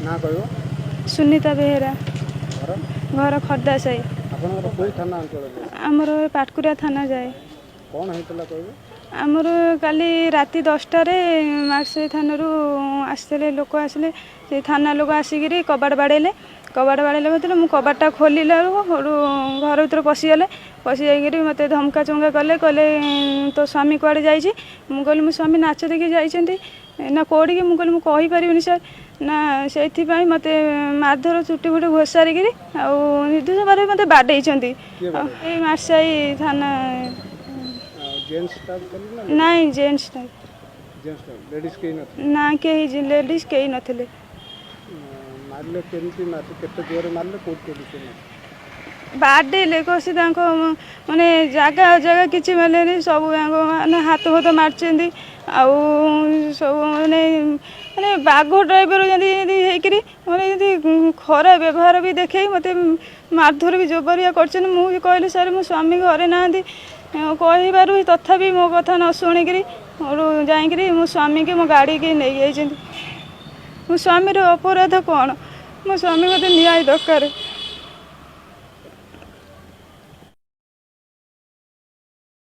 ନା କହିବ। ସୁନିତା ବେହେରା। ଘର? ଘର ଖର୍ଦ୍ଧା ସାହି। ଆପଣଙ୍କର କେଉଁ ଥାନା ଅଞ୍ଚଳରେ? ଆମର ପାଟକୁରା ଥାନା ଯାଏ। କ'ଣ ହେଇଥିଲା କହିବେ? ଆମର କାଲି ରାତି 10ଟାରେ ମାର୍ଶାଘାଇ ଥାନାରୁ ଆସିଥିଲେ ଲୋକ। ଆସିଲେ, ସେ ଥାନା ଲୋକ ଆସିକିରି କବାଟ ବାଡ଼େଇଲେ। କବାଟ ବାଡ଼େଇଲେ ଭିତରେ ମୁଁ କବାଟଟା ଖୋଲିଲା ବେଳକୁ ସେଠୁ ଘର ଭିତରେ ପଶିଗଲେ। ପଶି ଯାଇକିରି ମୋତେ ଧମକା ଚମକା କଲେ। କହିଲେ, ତୋ ସ୍ୱାମୀ କୁଆଡ଼େ ଯାଇଛି? ମୁଁ କହିଲି, ମୋ ସ୍ୱାମୀ ନାଚ ଦେଖି ଯାଇଛନ୍ତି। ନା, କେଉଁଠିକି? ମୁଁ କହିଲି, ମୁଁ କହିପାରିବିନି ସାର୍। ନା, ସେଇଥିପାଇଁ ମୋତେ ମାରଧର, ଚୁଟି ଫୁଟି ଘୋଷାରିକିରି ଆଉ ନିର୍ଦ୍ଦୋଷ ଭାବରେ ମୋତେ ବାଡ଼େଇଛନ୍ତି। କିଏ ବାଡ଼େଇଲେ? ଏଇ ମାର୍ଶାଘାଇ ଥାନା। ଆଉ ଜେଣ୍ଟସ୍ ଷ୍ଟାଫ୍ ଥିଲେ ନା? ନାଇଁ, ଜେଣ୍ଟସ୍ ନାହିଁ। ଜେଣ୍ଟସ୍ ଷ୍ଟାଫ୍, ଲେଡ଼ିଜ୍ କେହି ନଥିଲେ? ନା, କେହି ଲେଡ଼ିଜ୍ କେହି ନଥିଲେ। ମାରିଲେ କେମିତି ମାରିଲେ? କେତେ ଜୋରରେ ମାରିଲେ? କେଉଁଠି କେଉଁଠି ସେ ମାରିଲେ? ବାଡ଼େଇଲେ କଷି। ତାଙ୍କ ମାନେ ଜାଗା ଜାଗା କିଛି ମାରିଲେନି। ସବୁ ତାଙ୍କ ମାନେ ହାତ ଫାତ ମାରିଛନ୍ତି। ଆଉ ସବୁ ମାନେ ମାନେ ବାଘ ଡ୍ରାଇଭର ଯେମିତି ହେଇକିରି ମାନେ ଯେମିତି ଖରାପ ବ୍ୟବହାର ବି ଦେଖେଇ ମୋତେ ମାରଧର ବି ଜୋବରିଆ କରିଛନ୍ତି। ମୁଁ ବି କହିଲି, ସାର୍, ମୋ ସ୍ୱାମୀ ଘରେ ନାହାନ୍ତି କହିବାରୁ ତଥାପି ମୋ କଥା ନ ଶୁଣିକିରି ମୋର ଯାଇକିରି ମୋ ସ୍ୱାମୀକି ମୋ ଗାଡ଼ିକି ନେଇଯାଇଛନ୍ତି। ମୋ ସ୍ୱାମୀର ଅପରାଧ କ'ଣ? ମୋ ସ୍ୱାମୀ ମୋତେ ନ୍ୟାୟ ଦରକାର।